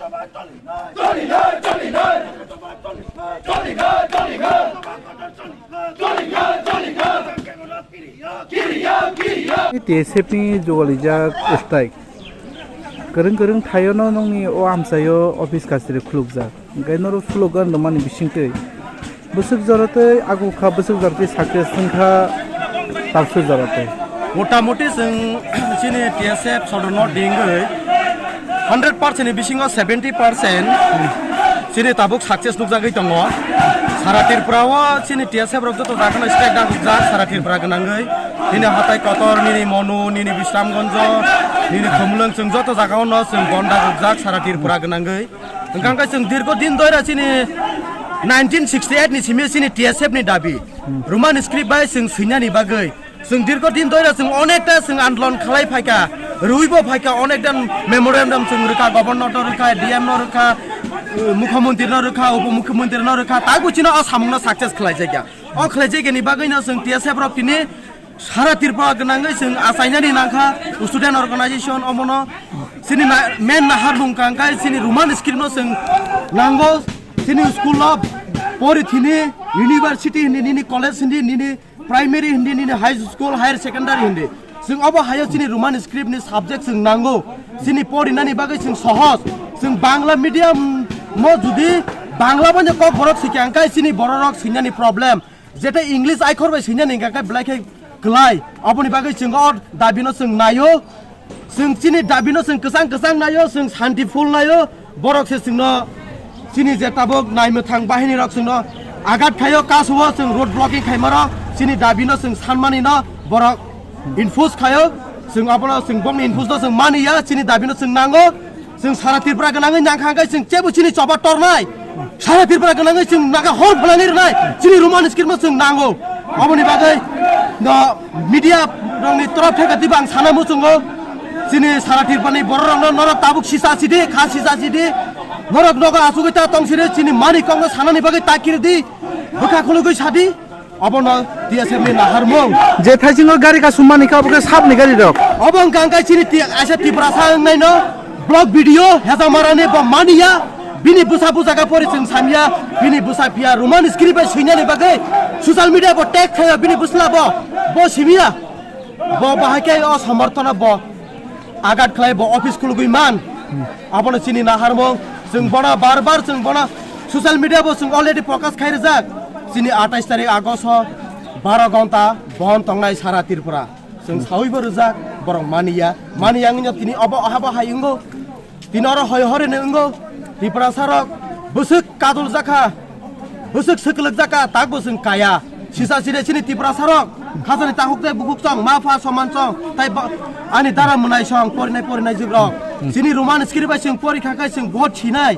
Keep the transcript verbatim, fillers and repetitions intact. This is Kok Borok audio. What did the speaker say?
T S F ni jugalijak strike. Kwrwng kwrwng thaio no nokni o amchaio office kachari khulukjak. Hwnkhe norok slogan rwmani bisingtwi bwswk joratwi agukha, bwswk joratwi success wngkha, tabuk joratwi. Motamoti chwng chini T S F sodorno dingwi hundred percent ni bisingo seventy percent chini tabuk success nukjagwi tongo. Sara Tripura o chini T S F rok joto jakhano strike dagukjak sara Tripura gwnangwi. Nini hatai kotor, nini Monu, nini Bisramganj, nini Khumulwng, chwng joto jagao no chwng bon dagukjak sara Tripura gwnangwi. Hwnkha khe chwng dirgo din doira chini nineteen sixty eight ni simi chini T S F ni dabi. Roman script bai chwng swinani bagwi. Chwng dirgo din doira chwng onekta chwng andolon khalai phaikha, rwibo phaikha, onekta memorandum chwng rwkha, governor no rwkha, D M no rwkha, uh, mukhyamantri no rwkha, upomukhyamantri no rwkha, tago chini o samung no success khlaijakya. O khlaijakya ni bagwi no chwng T S F rok tini sara Tripura gwnangwi chwng achainani nangkha student organization omono chini na-, main naharmung kangkha chini Roman script no chwng nango chini school o pori thini university hindi nini college hindi nini primary hindi nini high school higher secondary hindi chwng obo hayo chini Roman script ni subject chwng nango chini porinani bagwi chwng sohoj chwng Bangla medium mo judi Bangla bani kok borok sikya angkha chini bororok sinani problem. Jete English aikhor bai swinani hingka khe belai khe kwlai. Aboni bagwi chwng o dabino chwng naio. Chwng chini dabino chwng kwchang kwchang naio, chwng shanti phul naio. Borok se chwngno chini je tabuk naimwthang bahini rok chwngno agat khaio, kaso o chwng road blocking khaimaro. Chini dabino chwng sanmani no borok infus khaio. Chwng abono chwng bongni infus no chwng maniya, chini dabino chwng nango. Chwng sara Tripura gwnangwi nangkha hwnkhe chwng chebo chini choba tornai. Sara Tripura gwnangwi chwng naga hor phalangwi rwnai. Chini Roman script no chwng nango. Aboni bagwi no media rokni torof theka diba ang sana muchungo. Chini sara Tripura ni borok rokno norok tabuk sisa sidi, kha sisa sidi. Norok nogo asugwi ta tong sidi, chini mani kokno sanani bagwi ta kiridi. Bwkha khulugwi sadi. Obono T S F ni naharmung. Je thaisingo gari kasumani kha, obo khe sabni gari rok. Obo wngkha, wngkha chini ti-, aisa Tiprasa wngnaino block B D O Hejamarani bo maniya. Bini bwsa bwsa kha pori chwng samya. Bini bwsa phiya Roman script bai swinani bagwi social media bo tag khayo bini bwsla bo. Bo simiya. Bo bahai khe o somorthono bo agat khlai bo office khulugwi man. Abono chini naharmung, chwng bono bar bar chwng bono social media bo chwng already prokash khai rijak. Chini atais tarik August o baro gonta bon tongnai sara Tripura. Chwng sawi bo rijak, borok maniya. Maniya wngya tini obo habo hai wngo. Tini oro hoi hori ni wngo. Tiprasa rok bwswk kadul jakha. Bwswk swkwlwk jakha, tak bo chwng kaya. Sisa sire chini Tiprasa rok khajani takhuk tei bukhuk chong, ma pha soman chong, tai ba-, ani dara mwnai song, porinai porinai jwk rok. Chini Roman script bai chwng pori kha khe chwng vote sinai.